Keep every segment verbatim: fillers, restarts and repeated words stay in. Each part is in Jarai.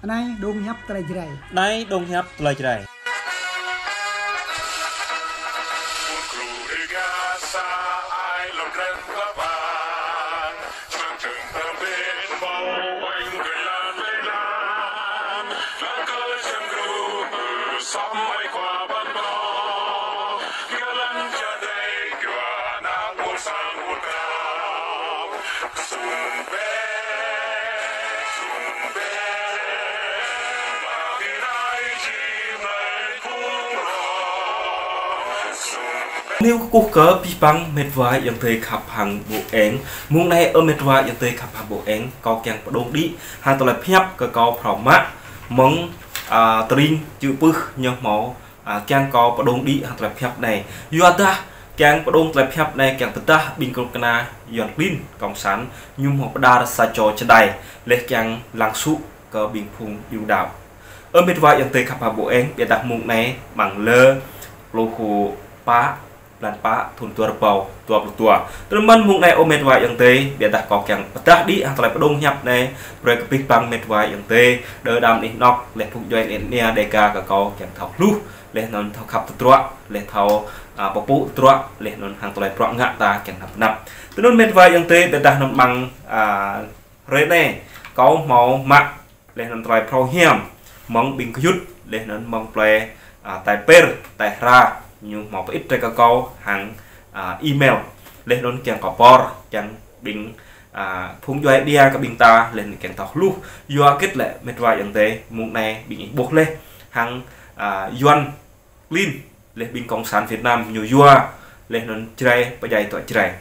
Anai dong hiăp tơlơi Jrai. Anai dong hiăp tơlơi Jrai. Nêu kơkuh kơ abih bang met wa ayŏng adơi khăp hăng ƀu eng. Mông anai ơ met wa ayŏng adơi khăp hăng ƀu eng, kâo kiăng pơdŏng đĭ hăng tơlơi pơhiăp kơ kâo phrâo mă mơ̆ng, a, tơring čư̆ pưh ñu hmâo, a, kiăng kâo pơdŏng đĭ hăng tơlơi pơhiăp anai. Yua dah kiăng pơdŏng tơlơi pơhiăp anai kiăng pơdah ƀing kơnuk kơna Yuan klin kông sản ñu hmâo pơđar sa čô čơđai laih kiăng lăng sŭ kơ ƀing phung yu đaŏ. Ơ met wa ayŏng adơi khăp hăng ƀu eng, ƀiădah mông anai mơ̆ng lơ pluh pă blan pă thun dua rơbâo dua pluh dua. Tơl mơ̆n mông anai ơ met wa ayŏng adơi, ƀiădah kâo kiăng pơdah đĭ hăng tơlơi pơdŏng hiăp anai, brơi kơ abih bang met wa ayŏng adơi, đơ đam anih anŏ, laih phung djuai ania Dêga kơ kâo kiăng thâo hluh, laih anŭn thâo khăp tơdruă, laih thâo, a, pơpŭ tơdruă, laih anŭn hăng tơlơi bruă ngă ta kiăng hơnăp hơnăp. Tơl anŭn met wa ayŏng adơi, ƀiădah anŭn mơ̆ng, a, hrơi anai, kâo hmâo mă laih anŭn tơlơi phrâo hiam mơ̆ng ƀing gơyut, laih anŭn mơ̆ng plơi, a, Tây Pêr, Tây Hra, ñu hmâo pơĭt rai kơ kâo hăng, a, email. Laih anŭn kiăng kâo pơr, kiăng ƀing, a, phung djuai ania kơ ƀing ta, laih anŭn kiăng thâo hluh. Yua hơget lĕ met wa ayŏng adơi, mông anai ƀing ih ƀuh laih hăng, a, Yuan klin, laih ƀing kông sản Việt Nam ñu yua, laih anŭn Jrai pơdjai tơdruă Jrai.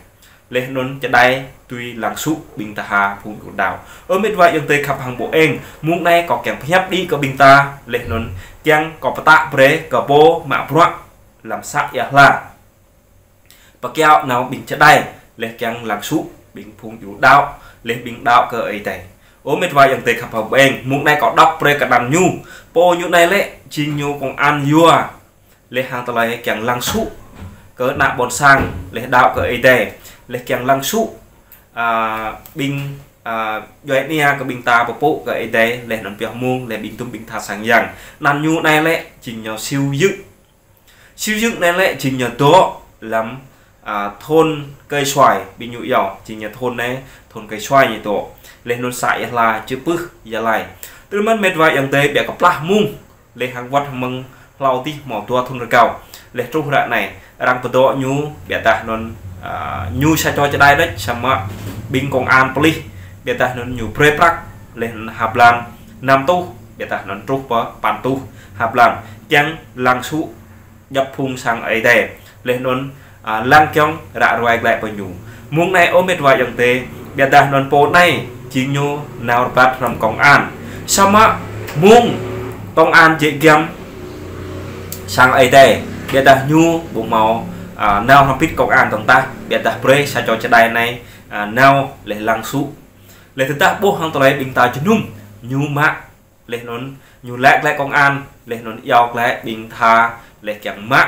Laih anŭn čơđai tui lăng sŭ ƀing tha phung yu đaŏ. Ơ met wa ayŏng adơi khăp hăng ƀu eng, mông anai kâo kiăng pơhiăp đĭ kơ ƀing ta, laih anŭn kiăng kâo pơtă brơi kơ pô mă bruă lăm să Ia Hla. Pơkiaŏ nao ƀing čơđai, laih kiăng lăng sŭ ƀing phung yu đaŏ, laih ƀing đaŏ kơ Ơi Adai. Ơ met wa ayŏng adơi khăp hăng ƀu eng, mông anai kâo đŏk brơi kơ anăn ñu. Pô ñu anai lĕ, jing ñu kông an yua. Laih hăng tơlơi kiăng lăng sŭ kơ ană ƀôn sang, laih đaŏ kơ Ơi Adai, laih kiăng lăng sŭ, a, ƀing, a, djuai ania kơ ƀing ta pơpŭ kơ Ơi Adai, laih anŭn pioh mông, laih ƀing tum ƀing tha sang yang. Anăn ñu anai lĕ, jing ñu Siu Dư̆. Siu Dư̆ anai lĕ, jing ñu dŏ lăm, a, thôn Cây Xoài, ƀing ñu iâu, jing ñu thôn anai, thôn Cây Xoài ñu dŏ. Laih anŭn să Ia Hla, čư̆ pưh, Gia Lai. Tơl mơ̆n met wa ayŏng adơi, ƀiă kơplah mông laih hăng wơ̆t hăng mơ̆ng hlâo adih hmâo dua thun rơgao. Laih truh ră anai, arăng pơdŏ ñu, ƀiădah anŭn, a, ñu sa čô čơđai đôč, samơ̆ ƀing kông an pơlih, ƀiădah anŭn ñu brơi prăk, laih anŭn ha blan năm tuh, ƀiădah anŭn truh pơ păn tuh ha blan, kiăng lăng sŭ djŏp phung sang Ơi Adai. Laih anŭn, a, lăng kiăng ră ruai glaĭ pơ ñu. Mông anai ơ met wa ayŏng adơi, ƀiădah anŭn pô anai, jing ñu nao rơbat hrŏm kông an. Samơ̆ mông kông an jĕ giăm sang Ơi Adai, ƀiădah ñu ƀu hmâo, a, nao hrŏm hơbĭt kông an dơ̆ng tah, ƀiădah brơi sa čô čơđai anai, a, nao laih lăng sŭ. Laih tơdah ƀuh hăng tơlơi ƀing ta jơnum, ñu mă laih anŭn ñu laĭ glaĭ kông an, laih anŭn iâu glaĭ ƀing tha, laih kiăng mă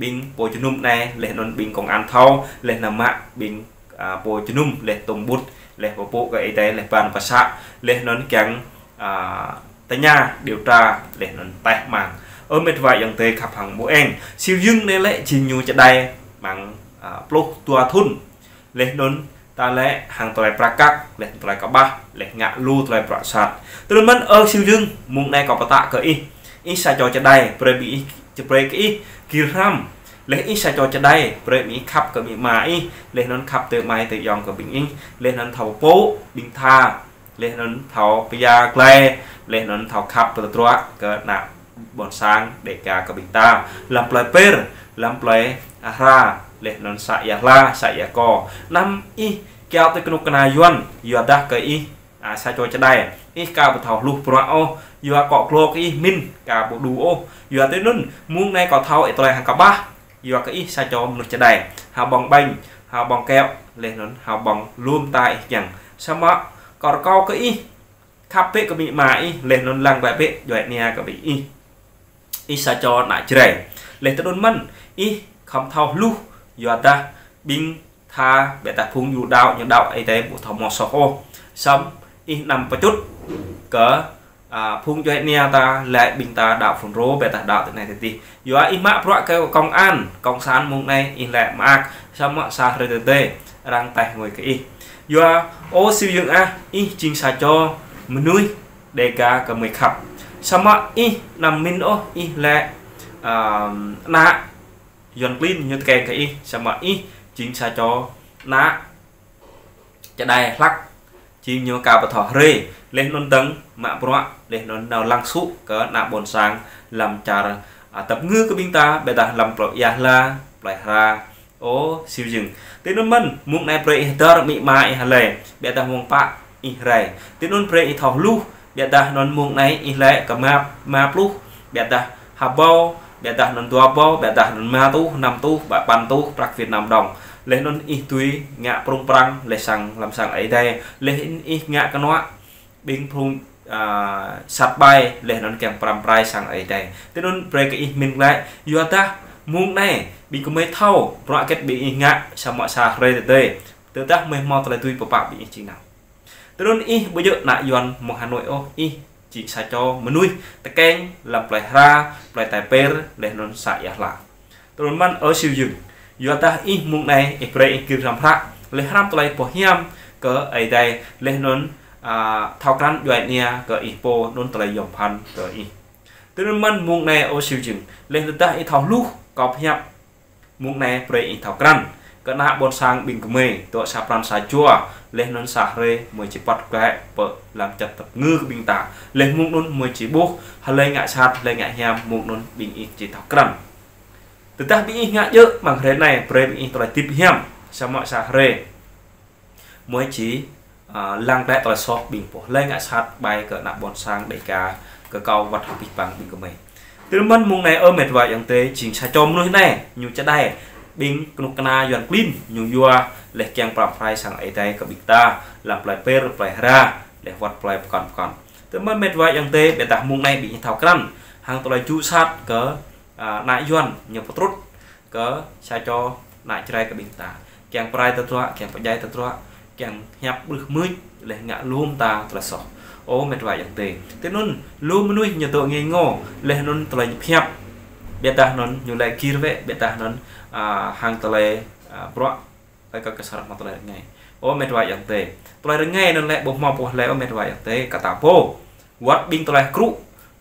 ƀing pô jơnum anai, laih anŭn ƀing kông an thâo, laih anŭn mă ƀing, a, pô jơnum, laih tŏm ƀut, laih pơpŭ kơ Ơi Adai, laih ban pơsă, laih anŭn kiăng, a, tơña điều tra, laih anŭn teh mang. Ơ met wa ayŏng adơi khăp hăng ƀu eng, Siu Dư̆ anai lĕ, jing ñu čơđai mơ̆ng, a, pluh dua thun. Laih anŭn ta lĕ hăng tơlơi prăk kăk, laih tơlơi kơƀah, laih ngă lu tơlơi bruă sat. Tơl mơ̆n ơ Siu Dư̆, mông anai kâo pơtă kơ ih. Ih sa čô čơđai, brơi ƀing ih, brơi kơ ih gir hrăm. Laih ih sa čô čơđai, brơi ƀing ih khăp kơ amĭ ama ih, laih anŭn khăp tơ amai tơ ayŏng kơ ƀing ih, laih anŭn thâo pơpŭ ƀing tha, laih anŭn thâo pơyua glaĭ, laih anŭn thâo khăp pơtơdruă kơ ană ƀôn sang Dêga kơ ƀing ta. Lăm plơi Pêr, lăm plơi Hra, laih anŭn să Ia Hla, să Ia Kô. Anăm ih kiaŏ tui kơnuk kơna Yuan, yua dah kơ ih, a, sa čô čơđai. Ih ka ƀu thâo hluh bruă ôh, yua akŏ glô kơ ih min ka ƀu đu ôh. Yua tui anŭn, mông anai kâo thâo ih tơlơi hăng kơƀah, yua kơ ih sa čô mơnuih čơđai. Hơƀơ̆ng ƀañ, hơƀơ̆ng keo, laih anŭn hơƀơ̆ng lŏm ta ih kiăng. Samơ̆ kâo rơkâo kơ ih khăp bĕ kơ amĭ ama ih, laih anŭn lăng glaĭ bĕ djuai ania kơ ƀing ih. Ih sa čô ană Jrai. Laih tơdơi anŭn mơ̆n, ih khŏm thâo hluh, yua dah ƀing tha, ƀiădah phung yu đaŏ, ñu đaŏ Ơi Adai ƀu thâo mơ̆ soh ôh. Samơ̆ ih anăm pơčŭt kơ, a, phung djuai ania ta, lĕ ƀing ta đaŏ phun rô, ƀiădah đaŏ tơ anai tơ adih. Yua ih mă bruă kơ công an, cộng sản mông anai ih lĕ mơak, samơ̆ sa hrơi tơdơi, arăng taih ngui kơ ih. Yua, ơ Siu Yung ah, ih jing sa čô mơnuih Đêga kơ mơi khăp. Samơ̆ ih anăm min ôh, ih lĕ, a, ană Yuan klin ñu tơkeng kơ ih, samơ̆ ih jing sa čô ană čơđai hlăk, jing ñu ka pơtô hrơi, laih anŭn dơ̆ng mă bruă, laih anŭn nao lăng sŭ kơ ană ƀôn sang lăm čar, a, tơpơngư kơ ƀing ta, ƀiădah lăm plơi Ia Hla, plơi Hra, ơ Siu Yung. Tui anŭn mơ̆n, mông anai brơi ih hơdơr amĭ ama ih hlơi, ƀiădah mơ̆ng pă ih rai. Tui anŭn brơi ih thâo hluh, ƀiădah anŭn mông anai ih lĕ kơ mă, mă pluh, ƀiădah ha ƀâo, ƀiădah anŭn dua ƀâo, ƀiădah anŭn rơma rơtuh, năm rơtuh, pă păn rơtuh prăk Việt Nam đồng. Laih anŭn ih tui ngă prung prăng, laih sang lăm sang Ơi Adai, laih ih ngă kơnuă ƀing phung, a, sat ƀai, laih anŭn kiăng pơrăm pơrai sang Ơi Adai. Tui anŭn brơi kơ ih min glaĭ, yua dah mông anai ƀing gơmơi thâo, bruă hơget ƀing ih ngă, samơ̆ sa hrơi tơdơi, tơdah mơi hmâo tơlơi tui pơpă ƀing ih jing nao. Tui anŭn ih ƀu djơ̆ ană Yuan mơ̆ng Hà Nội ôh, ih jing sa čô mơnuih tơkeng lăm plơi Hra, plơi Tai Pêr, laih anŭn să Ia Hla. Tui anŭn mơ̆n ơ Siu Yung. Yua dah ih mông anai ih brơi ih gir hrăm hră, laih hrăm tơlơi pơhiam kơ Ơi Adai, laih anŭn, a, thâo krăn djuai ania kơ ih pô, anŭn tơlơi yom pơphan kơ ih. Tui anŭn mơ̆n mông anai ơ Siu Yung, laih tơdah ih thâo hluh kâo pơhiăp, mông anai brơi ih thâo krăn kơ ană ƀôn sang ƀing gơmơi, dŏ sa pran sa jua, laih anŭn sa hrơi mơi či păt glaĭ pơ lăm čar tơpơngư kơ ƀing ta. Laih mông anŭn mơi či ƀuh, hlơi ngă sat, hlơi ngă hiam, mông anŭn ƀing ih či thâo krăn. Tơdah ƀing ih ngă djơ̆, mơ̆ng hrơi anai, brơi ƀing ih tơlơi hơdip hiam, samơ̆ sa hrơi mơi či, a, lăng glaĭ tơlơi soh ƀing pô hlơi ngă sat ƀai kơ ană ƀôn sang Đêga kơ kâo wơ̆t hăng abih bang ƀing gơmơi. Tui anŭn mơ̆n mông anai ơ met wa ayŏng adơi, jing sa čô mơnuih anai, ñu čơđai ƀing kơnuk kơna Yuan klin, ñu yua laih kiăng pơrăm pơrai sang Ơi Adai kơ ƀing ta, lăm plơi Pêr, plơi Hra, laih wơ̆t plơi pơkŏn pơkŏn. Tui anŭn mơ̆n met wa ayŏng adơi, ƀiădah mông anai ƀing ih thâo krăn hăng tơlơi ju sat kơ, a, ană Yuan ñu pơtrut kơ sa čô ană Jrai kơ ƀing ta. Kiăng pơrai tơdruă, kiăng pơdjai tơdruă, kiăng hiăp brưh mưč, laih ngă lŏm ta tơlơi soh. Ơ met wa ayŏng adơi. Tui anŭn, lu mơnuih ñu dŏ ngê ngô, laih anŭn tơlơi ñu pơhiăp. Ƀiădah anŭn ñu lĕ gir wĕ, ƀiădah anŭn, a, hăng tơlơi, a, bruă, laih kơ kơsar mă tơlơi rơngai. Ơ met wa ayŏng adơi. Tơlơi rơngai anŭn lĕ ƀu hmâo pô hlơi ơ met wa ayŏng adơi, kơ ta pô. Wơ̆t ƀing tơlơi hơkrŭ,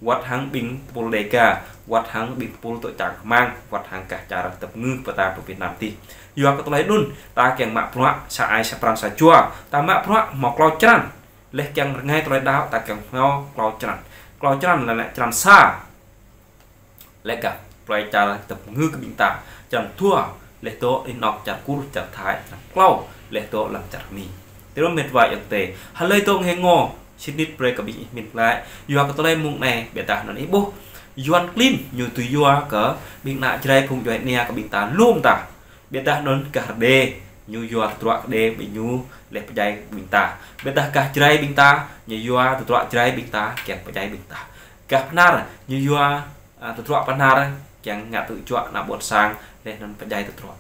wơ̆t hăng ƀing tơpul Đêga, wơ̆t hăng ƀing tơpul dŏ čang kơmang, wơ̆t hăng gah čar tơpơngư pơ ta pơ Việt Nam adih. Yua kơ tơlơi anŭn, ta kiăng mă bruă, sa ai sa pran sa jua, ta mă bruă hmâo klâo črăn. Laih kiăng rơngai tơlơi đaŏ, ta kiăng hmâo klâo črăn. Klâo črăn lĕ lĕ črăn sa. Laih gah plơi čar tơpơngư kơ ƀing ta, črăn dua, laih dŏ ih nŏk čar Kur, čar Thai, črăn klâo, laih dŏ lăm čar Mi. Tui anŭn met wa ayŏng adơi, hlơi dŏ ngê ngô, sĭt nik brơi kơ ƀing ih min glaĭ, yua kơ tơlơi mông anai, ƀiădah anŭn ih ƀuh. Yuan klin, ñu tui yua kơ ƀing ană Jrai phung djuai ania kơ ƀing ta lŏm ta. Ƀiădah anŭn gah Rơđê, ñu yua tơdruă Rơđê ƀing ñu laih pơdjai ƀing ta. Ƀiădah gah Jrai ƀing ta, ñu yua tơdruă Jrai ƀing ta kiăng pơdjai ƀing ta. Gah Bahnar, ñu yua, a, tơdruă Bahnar kiăng ngă tŭ juă ană ƀôn sang laih anŭn pơdjai tơdruă.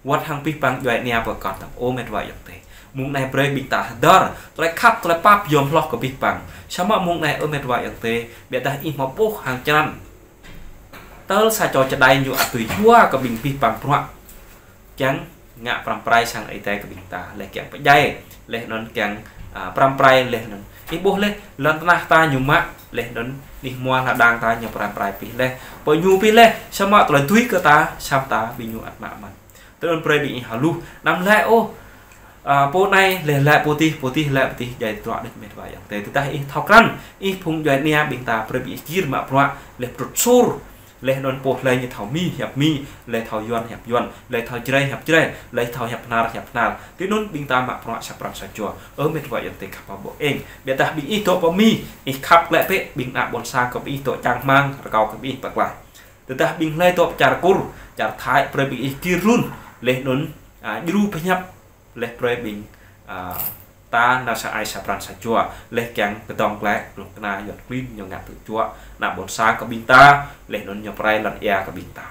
Wơ̆t hăng abih bang djuai ania pơkŏn tăm ơ met wa ayŏng adơi. Mông anai brơi ƀing ta hơdơr, tơlơi khăp, tơlơi pap yom hloh kơ abih bang. Samơ̆ mông anai ơ met wa ayŏng adơi, ƀiădah ih hmâo ƀuh hăng črăn. Tơl sa čô čơđai ñu ăt tui yua kơ ƀing abih bang bruă. Kiăng ngă pơrăm pơrai sang Ơi Adai kơ ƀing ta, laih kiăng pơdjai, laih anŭn kiăng, a, pơrăm pơrai, laih anŭn. Ih ƀuh laih, lŏn tơnah ta ñu mă, laih anŭn anih hmua hơđang ta ñu pơrăm pơrai pih laih. Pơ ñu pih laih, samơ̆ tơlơi tui kơ ta, sam ta ƀing ñu ăt mă mơ̆n. Tui anŭn brơi ƀing ih hluh, anăm lĕ ôh, a, pô anai, laih lĕ pô adih, pô adih lĕ pô adih, djai tơdruă đôč met wa ayŏng adơi. Tơdah ih thâo krăn, ih phung djuai ania ƀing ta brơi ƀing ih gir mă bruă, laih pơtrut sur, laih anŭn pô hlơi ñu thâo Mi, hiăp Mi, laih thâo Yuan, hiăp Yuan, laih thâo Jrai, hiăp Jrai, laih thâo hiăp Bahnar, hiăp Bahnar. Tui anŭn ƀing ta mă bruă sa pran sa jua. Ơ met wa ayŏng adơi khăp hăng ƀô eng. Ƀiădah ƀing ih dŏ pơ Mi, ih khăp glaĭ bĕ ƀing ană ƀôn sang kơ ƀing ih dŏ čang kơmang, rơkâo kơ ƀing ih pơklaih. Tơdah ƀing hlơi dŏ pơ čar Kur, čar Thai, brơi ƀing ih gir run, laih anŭn, a, djru pơhiăp, laih brơi ƀing, a, ta nao sa ai sa pran sa jua, laih kiăng kơdŏng glaĭ, kơnuk kơna Yuan klin ñu ngă tŭ juă ană ƀôn sang kơ ƀing ta, laih anŭn ñu pơrai lŏn ia kơ ƀing ta.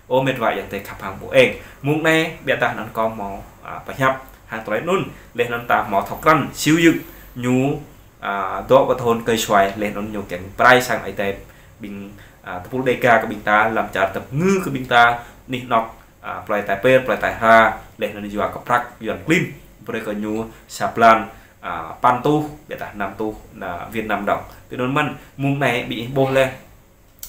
Ơ met wa ayŏng adơi khăp hăng ƀô eng. Mông anai, ƀiădah anŭn kâo hmâo, a, pơhiăp hăng tơlơi anŭn, laih anŭn ta hmâo thâo krăn, Siu Yung ñu a, dŏ kơ thôn Kơi Xoài, laih anŭn ñu kiăng prai sang ai tĕp ƀing, a, tơpul Đêga kơ ƀing ta, lăm čar tơpngư kơ ƀing ta, anih anŏk, a, plơi Tai Pêr, plơi Tai Hra, laih anŭn yua kơ prăk, yuan klin, brơi kơ ñu sa blan, a, păn rơtuh, ƀiădah năm rơtuh, na Việt Nam đồng. Tui anŭn mơ̆n, mông anai ƀing ih ƀuh laih,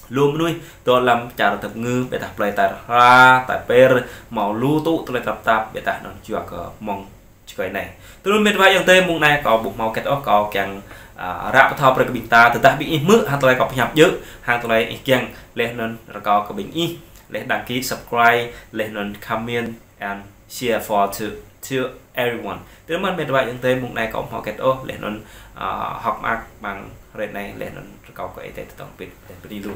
lu mơnuih, dŏ lăm čar tơpngư, ƀiădah plơi Tai Hra, Tai Pêr, hmâo lu tŭ tơlơi tơnap tap, ƀiădah anŭn yua kơ mơ̆ng čơkơi anai. Tui anŭn mĕt wa ayŏng adơi, mông anai kâo ƀu hmâo hơget ôh, kâo kiăng, a, ră pơthâo brơi kơ ƀing ta, tơdah ƀing ih hmư̆ hăng tơlơi kâo pơhiăp djơ̆, hăng tơlơi ih kiăng, laih anŭn rơkâo kơ ƀing ih, laih đăng ký subscribe, laih anŭn comment and share for to, to everyone. Tui anŭn mơ̆n mĕt wa ayŏng adơi, mông anai kâo ƀu hmâo hơget ôh, laih anŭn, a, hơ̆k mơak ƀơi hrơi anai, laih anŭn rơkâo kơ ai tĕp tơtŏng pĭt, laih bơni lu.